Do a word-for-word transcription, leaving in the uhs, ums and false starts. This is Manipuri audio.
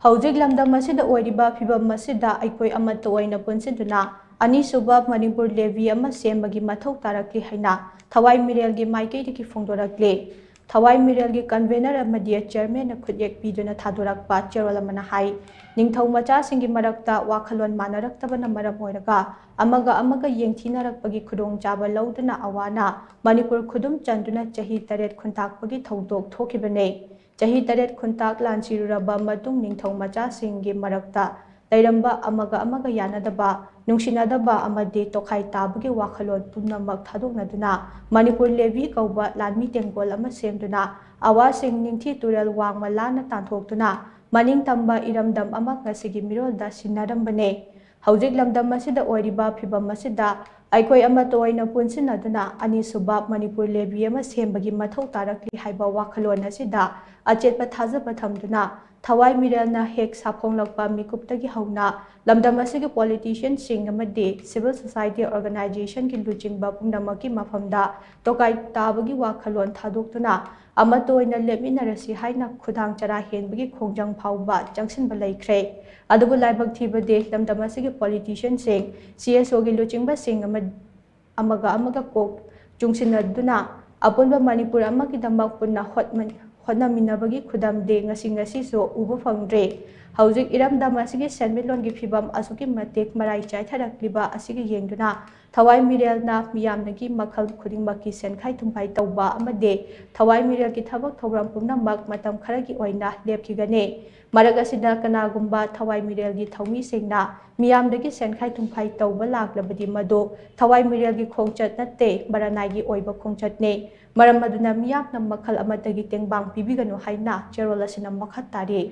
ꯍꯧꯖꯤꯛ ꯂꯝꯗꯝ ꯑꯁꯤꯗ ꯑꯣꯏꯔꯤꯕ ꯐꯤꯚꯝ ꯑꯁꯤꯗ ꯑꯩꯈꯣꯏ ꯑꯃꯠꯇ ꯑꯣꯏꯅ ꯄꯨꯟꯁꯤꯟꯗꯨꯅ ꯑꯅꯤꯁꯨꯕ ꯃꯅꯤꯄꯨꯔ ꯂꯦꯚꯤ ꯑꯃ ꯁꯦꯝꯕꯒꯤ ꯃꯊꯧ ꯇꯥꯔꯛꯂꯤ ꯍꯥꯏꯅ ꯊꯋꯥꯏ ꯃꯤꯔꯦꯜꯒꯤ ꯃꯥꯏꯀꯩꯗꯒꯤ ꯐꯣꯡꯗꯣꯔꯛꯂꯤ꯫ ꯊꯋꯥꯏ ꯃꯤꯔꯦꯜꯒꯤ ꯀꯟꯚꯦꯅꯔ ꯑꯃꯗꯤ ꯆꯦꯌꯔꯃꯦꯟꯅ ꯈꯨꯠꯌꯦꯛ ꯄꯤꯗꯨꯅ ꯊꯥꯗꯣꯔꯛꯄ ꯆꯦꯔꯣꯜ ꯑꯃꯅ ꯍꯥꯏ, ꯅꯤꯡꯊꯧ ꯃꯆꯥꯁꯤꯡꯒꯤ ꯃꯔꯛꯇ ꯋꯥꯈꯜꯂꯣꯟ ꯃꯥꯟꯅꯔꯛꯇꯕꯅ ꯃꯔꯝ ꯑꯣꯏꯔꯒ ꯑꯃꯒ ꯑꯃꯒ ꯌꯦꯡꯊꯤꯅꯔꯛꯄꯒꯤ ꯈꯨꯗꯣꯡꯆꯥꯕ ꯂꯧꯗꯨꯅ ꯑꯋꯥꯅ ꯃꯅꯤꯄꯨꯔ ꯈꯨꯗꯨꯝ ꯆꯟꯗꯨꯅ ꯆꯍꯤ ꯇꯔꯦꯠ ꯈꯨꯟꯇꯥꯛꯄꯒꯤ ꯊꯧꯗꯣꯛ ꯊꯣꯛꯈꯤꯕꯅꯤ꯫ ꯆꯍꯤ ꯇꯔꯦꯠ ꯈꯨꯟꯇꯥꯛ ꯂꯥꯟꯁꯤꯔꯨꯔꯕ ꯃꯇꯨꯡ ꯅꯤꯡꯊꯧ ꯃꯆꯥꯁꯤꯡꯒꯤ ꯃꯔꯛꯇ ꯂꯩꯔꯝꯕ ꯑꯃꯒ ꯑꯃꯒ ꯌꯥꯅꯗꯕ, ꯅꯨꯡꯁꯤꯅꯗꯕ ꯑꯃꯗꯤ ꯇꯣꯈꯥꯏ ꯇꯥꯕꯒꯤ ꯋꯥꯈꯜꯂꯣꯟ ꯄꯨꯝꯅꯃꯛ ꯊꯥꯗꯣꯛꯅꯗꯨꯅ ꯃꯅꯤꯄꯨꯔ ꯂꯦꯚꯤ ꯀꯧꯕ ꯂꯥꯟꯃꯤ ꯇꯦꯡꯒꯣꯜ ꯑꯃ ꯁꯦꯝꯗꯨꯅ ꯑꯋꯥꯁꯤꯡ ꯅꯤꯡꯊꯤ ꯇꯨꯔꯦꯜ ꯋꯥꯡꯃ ꯂꯥꯟꯅ ꯇꯥꯟꯊꯣꯛꯇꯨꯅ ꯃꯅꯤꯡ ꯇꯝꯕ ꯏꯔꯝꯗꯝ ꯑꯃ ꯉꯁꯤꯒꯤ ꯃꯤꯔꯣꯜꯗ ꯁꯤꯟꯅꯔꯝꯕꯅꯦ꯫ ꯍꯧꯖꯤꯛ ꯂꯝꯗꯝ ꯑꯁꯤꯗ ꯑꯣꯏꯔꯤꯕ ꯐꯤꯚꯝ ꯑꯁꯤꯗ ꯑꯩꯈꯣꯏ ꯑꯃꯠꯇ ꯑꯣꯏꯅ ꯄꯨꯟꯁꯤꯟꯅꯗꯨꯅ ꯑꯅꯤꯁꯨꯕ ꯃꯅꯤꯄꯨꯔ ꯂꯦꯚꯤ ꯑꯃ ꯁꯦꯝꯕꯒꯤ ꯃꯊꯧ ꯇꯥꯔꯛꯂꯤ ꯍꯥꯏꯕ ꯋꯥꯈꯜꯂꯣꯟ ꯑꯁꯤꯗ ꯑꯆꯦꯠꯄ ꯊꯥꯖꯕ ꯊꯝꯗꯨꯅ ꯊꯋꯥꯏ ꯃꯤꯔꯦꯜꯅ ꯍꯦꯛ ꯁꯥꯐꯣꯡꯂꯛꯄ ꯃꯤꯀꯨꯞꯇꯒꯤ ꯍꯧꯅ ꯂꯝꯗꯝ ꯑꯁꯤꯒꯤ ꯄꯣꯂꯤꯇꯤꯁꯤꯌꯟꯁꯤꯡ ꯑꯃꯗꯤ ꯁꯤꯚꯤꯜ ꯁꯣꯁꯥꯏꯇꯤ ꯑꯣꯔꯒꯅꯥꯏꯖꯦꯁꯟꯒꯤ ꯂꯨꯆꯤꯡꯕ ꯄꯨꯝꯅꯃꯛꯀꯤ ꯃꯐꯝꯗ ꯇꯣꯀꯥꯏ ꯇꯥꯕꯒꯤ ꯋꯥꯈꯜꯂꯣꯟ ꯊꯥꯗꯣꯛꯇꯨꯅ ꯑꯃꯠꯇ ꯑꯣꯏꯅ ꯂꯦꯞꯃꯤꯟꯅꯔꯁꯤ ꯍꯥꯏꯅ ꯈꯨꯗꯥꯡ ꯆꯔꯥ ꯍꯦꯟꯕꯒꯤ ꯈꯣꯡꯖꯪ ꯐꯥꯎꯕ ꯆꯪꯁꯤꯟꯕ ꯂꯩꯈ꯭ꯔꯦ꯫ ꯑꯗꯨꯕꯨ ꯂꯥꯏꯕꯛ ꯊꯤꯕꯗꯤ ꯂꯝꯗꯝ ꯑꯁꯤꯒꯤ ꯄꯣꯂꯤꯇꯤꯁꯤꯌꯟꯁꯤꯡ, ꯁꯤ ꯑꯦꯁ ꯑꯣꯒꯤ ꯂꯨꯆꯤꯡꯕꯁꯤꯡ ꯑꯃ-, ꯑꯃꯒ ꯑꯃꯒ ꯀꯣꯛ ꯆꯨꯡꯁꯤꯟꯅꯗꯨꯅ ꯑꯄꯨꯟꯕ ꯃꯅꯤꯄꯨꯔ ꯑꯃꯒꯤꯗꯃꯛ ꯄꯨꯟꯅ ꯍꯣꯠꯃ-, ꯍꯣꯠꯅꯃꯤꯟꯅꯕꯒꯤ ꯈꯨꯗꯝꯗꯤ ꯉꯁꯤ ꯉꯁꯤꯁꯨ ꯎꯕ ꯐꯪꯗ꯭ꯔꯦ꯫ ꯍꯧꯖꯤꯛ ꯏꯔꯝꯗꯝ ꯑꯁꯤꯒꯤ ꯁꯦꯟꯃꯤꯠꯂꯣꯟꯒꯤ ꯐꯤꯕꯝ ꯑꯁꯨꯛꯀꯤ ꯃꯇꯤꯛ ꯃꯔꯥꯏ ꯆꯥꯏꯊꯔꯛꯂꯤꯕ ꯑꯁꯤꯒꯤ ꯌꯦꯡꯗꯨꯅ ꯊꯋꯥꯏ ꯃꯤꯔꯦꯜꯅ ꯃꯤꯌꯥꯝꯗꯒꯤ ꯃꯈꯜ ꯈꯨꯗꯤꯡꯃꯛꯀꯤ ꯁꯦꯟꯈꯥꯏ ꯊꯨꯝꯈꯥꯏ ꯇꯧꯕ ꯑꯃꯗꯤ ꯊꯋꯥꯏ ꯃꯤꯔꯦꯜꯒꯤ ꯊꯕꯛ ꯊꯧꯔꯝ ꯄꯨꯝꯅꯃꯛ ꯃꯇꯝ ꯈꯔꯒꯤ ꯑꯣꯏꯅ ꯂꯦꯞꯈꯤꯒꯅꯤ꯫ ꯃꯔꯛ ꯑꯁꯤꯗ ꯀꯅꯥꯒꯨꯝꯕ ꯊꯋꯥꯏ ꯃꯤꯔꯦꯜꯒꯤ ꯊꯧꯃꯤꯁꯤꯡꯅ ꯃꯤꯌꯥꯝꯗꯒꯤ ꯁꯦꯟꯈꯥꯏ ꯊꯨꯝꯈꯥꯏ ꯇꯧꯕ ꯂꯥꯛꯂꯕꯗꯤ ꯃꯗꯨ ꯊꯋꯥꯏ ꯃꯤꯔꯦꯜꯒꯤ ꯈꯣꯡꯆꯠ ꯅꯠꯇꯦ, ꯃꯔꯅꯥꯏꯒꯤ ꯑꯣꯏꯕ ꯈꯣꯡꯆꯠꯅꯤ꯫ ꯃꯔꯝ ꯑꯗꯨꯅ ꯃꯤꯌꯥꯝꯅ ꯃꯈꯜ ꯑꯃꯠꯇꯒꯤ ꯇꯦꯡꯕꯥꯡ ꯄꯤꯕꯤꯒꯅꯨ ꯍꯥꯏꯅ ꯆꯦꯔꯣꯜ ꯑꯁꯤꯅ ꯃꯈꯥ ꯇꯥꯔꯤ꯫